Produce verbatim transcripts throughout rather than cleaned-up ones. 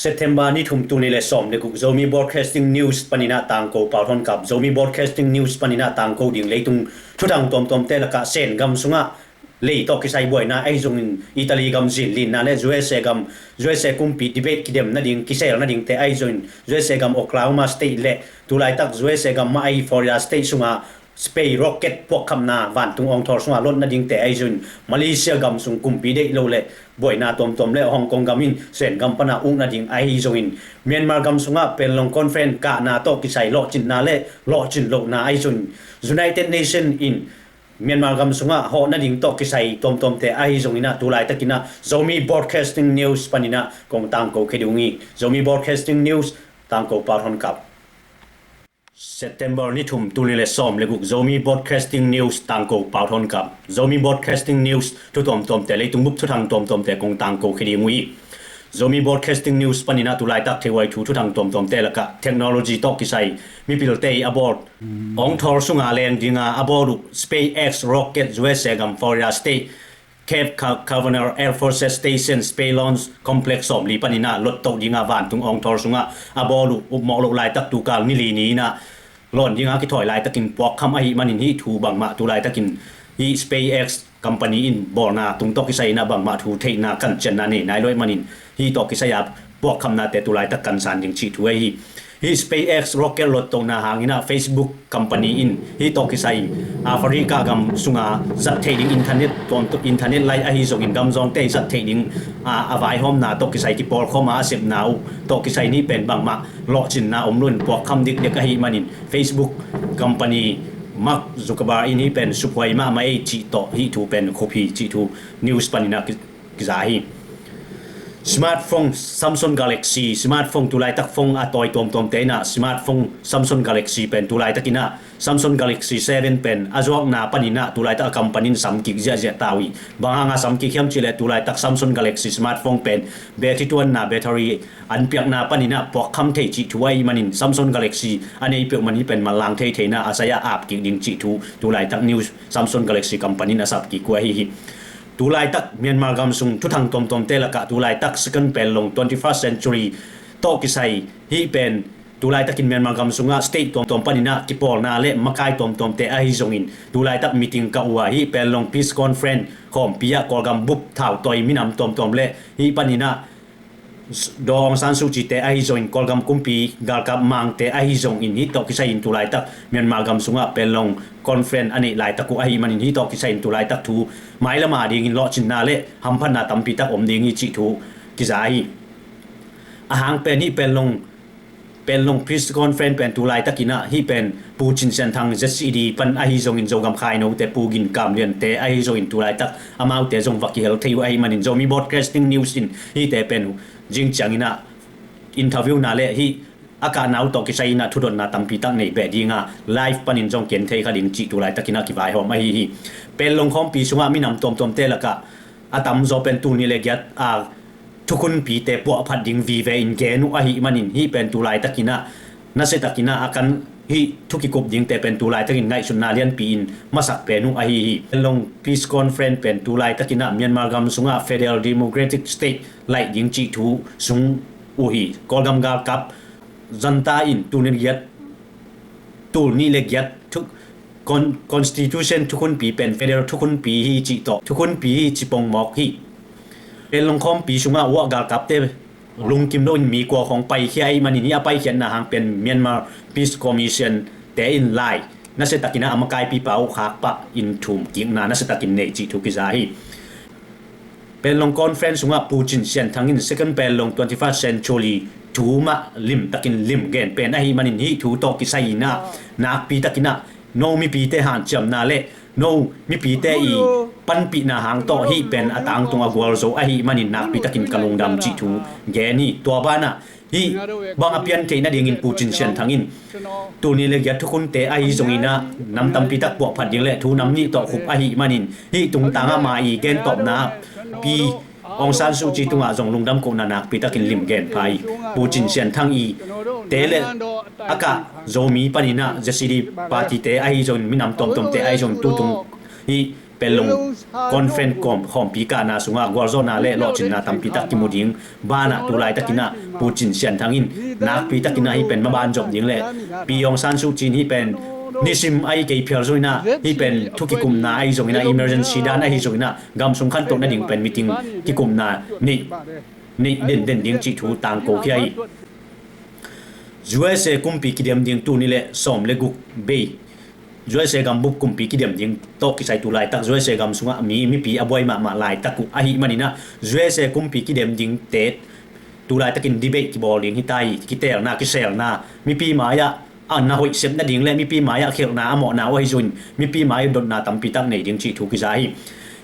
September ni thum, tul nih le sawm le guk, Zomi Broadcasting News paninah tangko Pau Thawn Kap. Zomi Broadcasting News paninah tangko ding leitung thuthang tuamtuamte lakah Sen gam sungah lei tawh kisai buaina ahi zongin Italy gam zinlinna le U S A gam, U S A kumpi debate kidem nading, kisel nadingte ahi zongin U S A gam Oklahoma State le tulaitak U S A gam mah ahi Florida State sungah space rocket puakkhapna vantung awngthawl sungah lot nadingte ahi zongin Malaysia gam sung kumpi deih lo le buaina tuamtuam le Hong Kong gam in Sen gam pana uk nading ahi zongin Myanmar gam sungah Panglong Conference kahna tawh kisai lawhcinna le lawhcin lohna ahi zongin United Nation in Myanmar gam sungah hawh nading tawh kisai tuamtuamte ahi zonginah tulaitakinah Zomi Broadcasting News paninah kong tangko khia ding uh hi. Zomi Broadcasting News, tangko Pau Thawn Kap. September ni thum, tul nih le sawm le guk, Zomi Broadcasting News, tangko Pau Thawn Kap. Zomi Broadcasting News thu tuamtuamte, leitung bup thuthang tuamtuamte kong tangko khia ding uh hi. Zomi Broadcasting News paninah tulaitak theihuai thu thuthang tuamtuamte lakah technology tawh kisai mipilte i a bawl awngthawl sunga leng dinga a bawl uh SpaceX rocket U S A gam Florida State Cape Canaveral Air Force Station Space Launch Complex sawmli paninah lottoh dinga vantung awngthawl sungah a bawl uh upmawh loh laitak tukal nili ni inah lawn dinga kithawi laitakin puakkham ahi manin hih thu bangmah tulaitakin hih SpaceX company in bawlna tung tawh kisai inah bangmah thu theihna kancianna nei nai lo ahih manin hih tawh kisai a puakkhapnate tulaitak kansan ding cih thu ahi hi. Hih SpaceX rocket lottohna hanginah Facebook company in hih tawh kisai Africa gam sunga zat theih ding internet tuam, internet lai ahi zongin gamzawngte i zat theih ding a, a vaihawmna tawh kisai kipawlkhawma a sepna uh tawh kisai nih pen bangmah lawhcinna om loin puakkham dikdek ahi manin Facebook company Mark Zuckerberg in hih pen suphuai mahmah ei cih tawh hih thu pen khup hi cih thu news paninah ki, kiza hi. Smartphone Samsung Galaxy, smartphone tulaitak phone a tawi tuamtuamte inah smartphone Samsung Galaxy pen tulaitakinah Samsung Galaxy seven pen a zuakna paninah tulaitak a company in samkik ziahziah ta uh hi. Bang hanga samkik hiam cihleh tulaitak Samsung Galaxy smartphone pen battery tuanna, battery an piakna paninah puakkham thei cih thu ahi manin Samsung Galaxy a nei peuhmah in hih pen manlang thei theina a sai-ah apkik ding cih thu tulaitak news Samsung Galaxy company in a sapkik uh ahi hi. Tulaitak Myanmar gam sung thuthang tuamtuamte lakah tulaitak second Panglong twenty-first century tawh kisai hih pen tulaitakin Myanmar gam sungah state tuamtuam paninah kipawlna le makai tuamtuamte ahi zongin tulaitak meeting kah uh a hih Panglong Peace Conference khawmpi ah Kawlgam bup thautawi minam tuamtuam le hih paninah Daw Aung San Suu Kyi te ahi zongin Kawlgam kumpi galkap Mangte ahi zongin hih tawh kisai in tulaitak Myanmar gam sungah Panglong Conference a neih laitak uh ahi manin hih tawh kisai in tulaitak thu mailam a dingin lawhcinna le hamphatna tampitak om ding hi cih thu kiza hi. A hang pen hih Panglong Panglong Peace Conference pen tulaitakinah hih pen Pu Cin Sian Thang Z C D pan ahi zongin Zogam Khainote Pu Gin Kam Liante ahi zongin tulaitak amaute zong va kihel thei uh ahi manin Zomi Broadcasting News in hihte pen zing cianginah interview na le hih a kahna uh tawh kisai inah thudotna tampitak nei beh dinga live panin zong ken thei kha ding cih tulaitakinah kivaihawm ahi hi. Panglong khawmpi sungah minam tuamtuamte lakah a tamzaw pen tul nih le giat a thukhunpite puahphat ding vive in gen uh ahi manin hih pen tulaitakinah nasiatakinah a kan hih thu kikup dingte pen tulaitakin ngaihsutna lianpi in masak pen uh ahi hi. Panglong Peace Conference pen tulaitakinah Myanmar gam sungah Federal Democratic State laih ding cih thu sung uh hi. Kawlgam galkap Junta in tul nih le giat, tul nih le giat thu, con-, Constitution thukhunpi pen Federal thukhunpi hi cih tawh thukhunpi hi ci pongmawk hi. Panglong khawmpi sungah uah galkapte lungkim loin mi kua khawng paikhia ahi manin hih a paikhiatna hang pen Myanmar Peace Commission te in lai nasiatakinah a makaipipa uh khakpah in thumkikna nasiatakin nei cih thu kiza hi. Panglong Conference sungah Pu Cin Sian Thang in Second Panglong twenty-first century thu mah limtakin limgen pen ahi manin hih thu tawh kisai inah nakpitakinah no mipite hanciamna le no mipite i panpihna hang tawh hih pen a tangtung a gualzo ahi manin nakpitakin ka lungdam cih thu gen hi. Tua banah hih bang a pian theih nadingin Pu Cin Sian Thang in tul nih le giat thukhunte ahi zonginah nam tampitak puahphat ding le thu nam nih tawh khup ahi manin hih tungtangah ma i gentawpna Pi Aung San Suu Kyi tungah zong lungdam kohna nakpitakin limgen pha hi. Pu Cin Sian Thang i te le a kah Zomi paninah Z C D party te ahi zongin minam tuamtuamte ahi zongin tutung hih Panglong conference khawm, khawmpi kahna sungah gualzawhna le lawhcinna tampi tak kimu ding banah tu laitakin ah Pu Cin Sian Thang in nakpi takin ah hih pen maban zop ding le Pi Aung San Suu Kyi in hih pen nisim ahi kei phial zongin ah hih pen thu kikupna ahi zongin ah emergency dan ahi zongin ah gam sung khantoh nading pen meeting kikupna neih, neih denden ding cih thu tangko khia hi. U S A kumpi kidem ding tuni le sawm le guk bei U S A gambup kumpi kidem ding tawh kisai tu laitak U S A gam sungah mi mipi a buai mahmah laitak uh ahih manin ah U S A kumpi kidem dingte tu laitakin debate kibawl ding hi ta hi. Kiteelna, kiseelna, mipi mai-ah a na hoih sep nading le mipi mai-ah khelhna a mawhna uh ahi zongin mipi mai-ah dotna tampi tak nei ding cih thu kiza hi.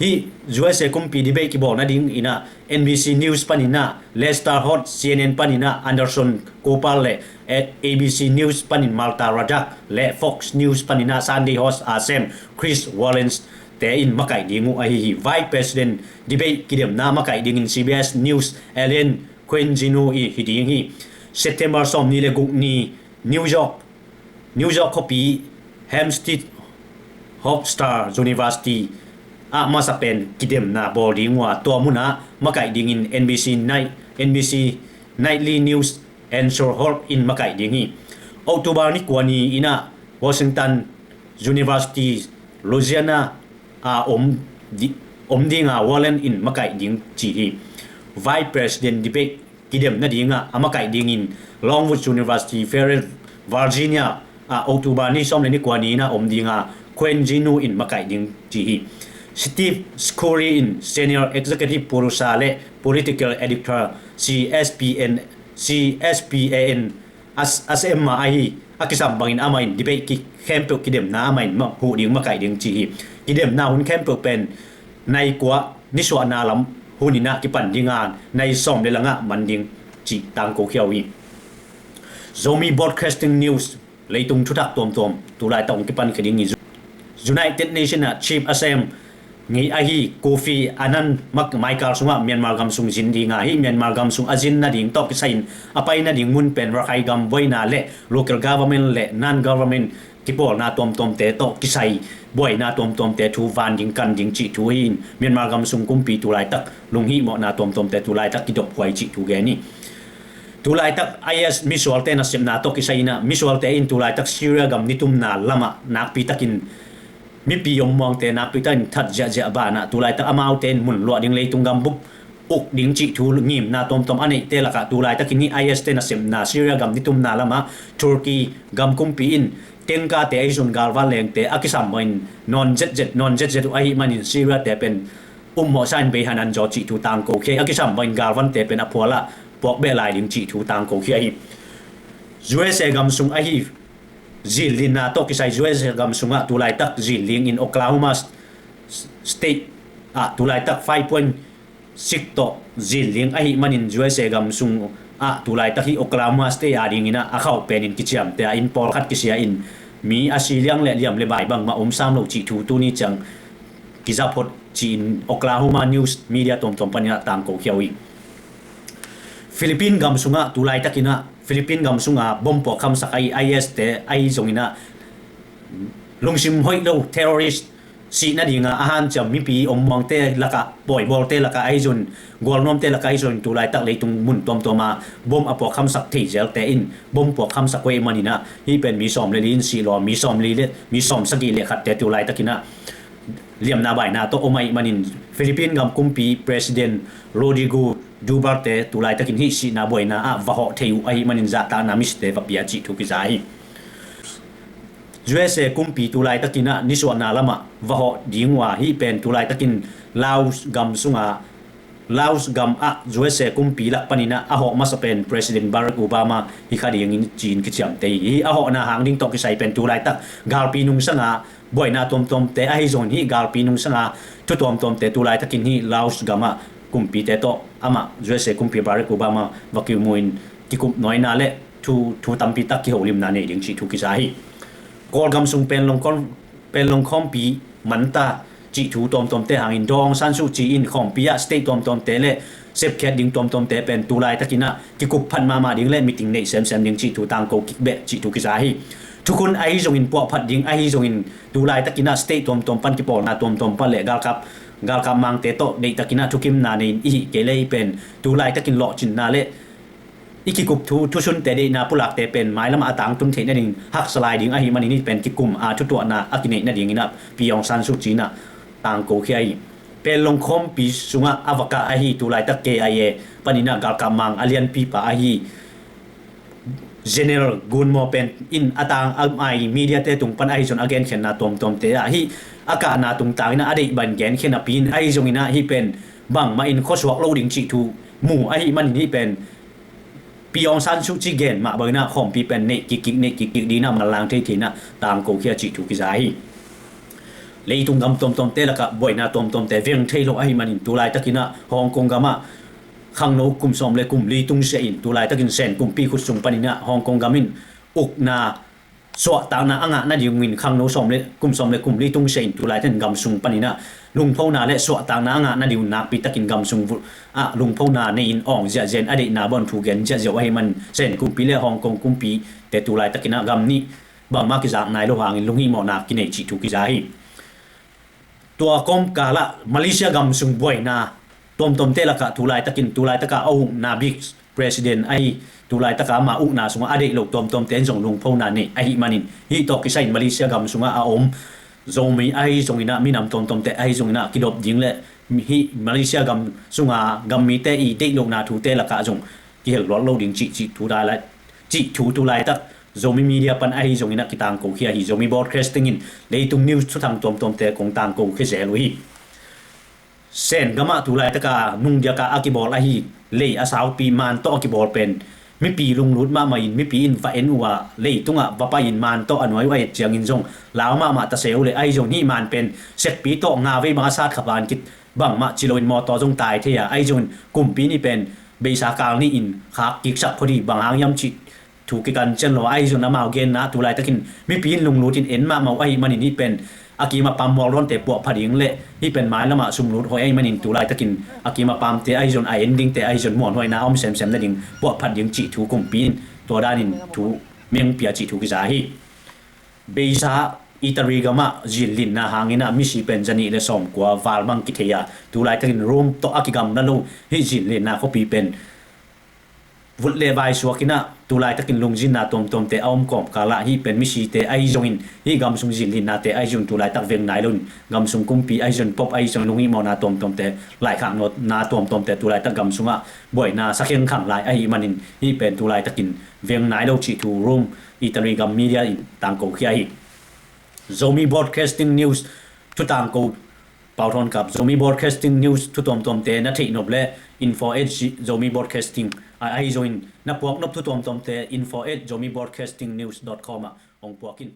Hih U S A kumpi debate kibawl nadingin ah N B C News panin ah Lester Holt, C N N panin ah Anderson Cooper le A B C News panin Malta Rajak le Fox News panin ah Sunday Host Assam Chris Wallace te in makaih ding uh ahi hi. Vice President debate kidemna makaih dingin C B S News Ellen Quinzinu i hi ding hi. September sawmnih le guk ni New York, New York khuapi Hempstead Hofstra University ah masa pen kidemna bawl ding uh a, tua munah makaih dingin N B C Night, N B C Nightly News Ansel Holt in makaih ding hi. October ni kua ni in ah Washington University Louisiana a om di-, om dinga Wallace in makaih ding ci hi. Vice President debate kidem nadingah a makaih dingin Longwood University, Fairfield, Virginia ah October ni sawm le ni kua ni in ah om dinga Quinzinu in makaih ding ci hi. Steve Scurry in Senior Executive Producer le Political Editor C S P N, C S P A N a, a sem mah ahi a kisam bangin amah in debate ki khempeuh kidemna amah in mah huh ding makaih ding ci hi. Kidemna hun khempeuh pen nai kua nisuahna lam hun in ah kipan dinga nai sawm le langah man ding cih tangko khia uh hi. Zomi Broadcasting News, leitung thuthak tuamtuam tu laitak hong kipan khia ding hi. United Nation ah Chief a sem ngei ahi Kofi Annan mak maikal sungah Myanmar gam sung zin dinga hih Myanmar gam sung a zin nading tawh kisai in a pai nading mun pen Rakhine gam buaina le local government le non-government kipawlna tuamtuamte tawh kisai buaina tuamtuamte thu van ding kan ding cih thu hi in Myanmar gam sung kumpi tu laitak lunghihmawhna tuamtuamte tu laitak kidophuai cih thu gen hi. Tu laitak I S misualte nasepna tawh kisai in ah misualte in tu laitak Syria gam nitumna lamah nakpi takin mipi om muangte nakpi takin that ziahziah banah tu laitak amaute in mun luah ding leitung gambup uk ding cih thu ngimna tuamtuam a neihte lakah tu laitakin hih I S te nasepna Syria gam nitumna lamah Turkey gam kumpi in tengkate ahi zun galvan lengte a kisam bangin nawn zetzet, nawn zetzet uh ahih manin Syria te pen upmawhsa in bei hanan zaw cih thu tangko khia hi. A kisam bangin galvante pen a phualah puak beh lai ding cih thu tangko khia hi. U S A gam sung ahi zillinna tawh kisai U S A gam sungah tu laitak zillingin Oklahoma State ah tu laitak five point six tawh zilling ahih manin U S A gam sung ah tu laitak hih Oklahoma State a dingin ah a khauh penin kiciamte a inn pawlkhat kisia in mi a si liang le liam le bai bangmah om sam lo cih thu tuni ciang kiza phot ci-in Oklahoma news media tuamtuam panin ah tangko khia uh hi. Philippine gam sungah tu laitakin ah Philippine gam sunga bom puak khamsak ahi I S te ahi zongin ah lungsim hoih lo terrorist sih nadinga a hanciam mipi om muangte lakah, pawibawlte lakah ahi zun, gualnuamte lakah ahi zun tu laitak leitung mun tuamtuama bom a puak khamsak thei zelte in bom puak khamsak uh ahih manin ah hih pen mi sawm le li in sih lua, mi sawm li le mi sawm sagih le khatte tu laitakin ah liamna baina tawh om ahih manin Philippine gam kumpi President Rodrigo Duterte tu laitakin hih sihna buaina ah va hawh thei uh ahih manin zahtakna misite va pia cih thu kiza hi. U S A kumpi tu laitakin ah nisuahna lamah va hawh ding uh a, hih pen tu laitakin Laos gam sunga Laos gam ah U S A kumpi lak panin ah a hawh masa pen President Barack Obama hi kha dingin ci-in kiciamteh hi. Hih a hawhna hang ding tawh kisai pen tu laitak galpi nungsanga buaina tuamtuamte ahi zongin hih galpi nungsanga thu tuamtuamte tu laitakin hih Laos gam ah kumpite tawh amah U S A kumpi Barack Obama va kimu in kikup nuaina le thu, thu tampi tak kiholimna nei ding cih thu kiza hi. Kawlgam sung Panglong khawm, Panglong khawmpi manta cih thu tuamtuamte hangin Daw Aung San Suu Kyi in khawmpi ah state tuamtuamte le sepkhiat ding tuamtuamte pen tu laitakin ah kikup phat mahmah ding le meeting neih semsem ding cih thu tangko kik beh cih thu kiza hi. thukhun ahi zongin, puahphat ding ahi zongin, tu laitakin ah state tuamtuam pan kipawlna tuamtuam pan le galkap, galkap mangte tawh deihtakin ah thukimna nei in i hih kei le hih pen tu laitakin lawhcinna le i kikup thu, thusunte deihna pulakte pen mailamah a tangtun theih nading haksa lai ding ahih manin hih pen kikum a thutuahna a kineih nadingin ah Pi Aung San Suu Kyi in ah tangkokhia hi. Panglong khawmpi sungah a va kah ahi tu laitak K I A panin ah galkap mang a lianpipa ahi General Gun Maw pen in a tang a mai mediate tung pan ahi zong a genkhiatna tuamtuamte ah hih a kahna tungtangin ah a deih bang genkhiat napi in ahi zongin ah hih pen bangmah in khuasuak lo ding cih thu mu ahih manin hih pen Pi Aung San Suu Kyi gen mah bangin ah khawmpi pen neih kikkik neih kikkik dingin ah manlang theithei in ah tangkokhia cih thu kiza hi. Leitung gam tuamtuamte lakah buaina tuamtuamte veng thei lo ahih manin tu laitakin ah Hong Kong gamah khangno kum sawm le kum li tungsiah in tu laitakin Sen kumpi khut sung panin ah Hong Kong gam in ukna suahtakna a ngah nadingin khangno sawm le kum sawm le kum li tungsiah in tu laitakin gam sung panin ah lungphona le suahtakna a ngah nading un nakpitakin gam sung ah lungphona nei in awng ziahziah in a deihna bang thu gen ziahziah uh ahih manin Sen kumpi le Hong Kong kumpite tu laitakin ah gam nih bangmah kizak nai lo hangin lunghihmawhna kinei cih thu kiza hi. Tua kawmkal ah Malaysia gam sung buaina tuamtuamte lakah tu laitakin tu laitaka a ukna vice president ahi tu laitaka ama ukna sungah a deih lo tuamtuamte in zong lungphona nei ahih manin hih tawh kisai in Malaysia gam sungah a om Zomi ahi zongin ah minam tuamtuamte ahi zongin ah kidop ding le hih Malaysia gam sunga gam mite i deih lohna thute lakah zong kihel luat lo ding cih, cih thu tu laitak Zomi media pan ahi zongin ah kitangkokhia hi. Zomi Broadcasting in leitung news thuthang tuamtuamte kong tangkokhia zel uh hi. Sen gamah tu laitaka nungdiaka a kibawl ahi lei a saupi man tawh a kibawl pen mipi lunglut mahmah in mipi in va en uh a leitungah va pai in man tawh a nuai uh a et ciangin zong lau mahmah ta se uh le ahi zong hih man pen sekpi tawh nga vei bang a sat kha ban kit bangmah ci loin mawtaw zong tai thei a ahi zongin kumpi nih pen beisa kal nih in khak kiksak phot hi. Bang hang hiam cih thu kikan cian lo ahi zongin amau genna tu laitakin mipi in lunglut in en mahmah uh ahih manin hih pen a kim a pam mualdawnte puahpha ding le hih pen mailamah sumlut hoih ahih manin tu laitakin a kim a pamte ahi zongin a en dingte ahi zongin muanhuaina a om semsem nading puahphat ding cih thu kumpi in tua danin thu mengpia cih thu kiza hi. Beisa Italy gamah zinlinna hangin ah misi pen zanih le sawmkua valmang kithei a tu laitakin Rome tawh a kigamla lo hih zinlinna khuapi pen vut le vai suakin ah tu laitakin lungzinna tuamtuamte a om kawmkal ah hih pen misite ahi zongin hih gam sung zinlinnate ahi zong tu laitak veng nai loin gam sung kumpi ahi zong pop ahi zong lunghihmawhna tuamtuamte laikhakna tuamtuamte tu laitak gam sungah buaina sakhengkhang lai ahih manin hih pen tu laitakin veng nai lo cih thu Rome Italy gam media in tangkokhia hi. Zomi Broadcasting News thu tangko Pau Thawn Kap. Zomi Broadcasting News thu tuamtuamte na theih nop le info at Zomi Broadcasting ah ahi zongin na puak nop thu tuamtuamte info at zomi broadcasting news dot com ah hong puak in.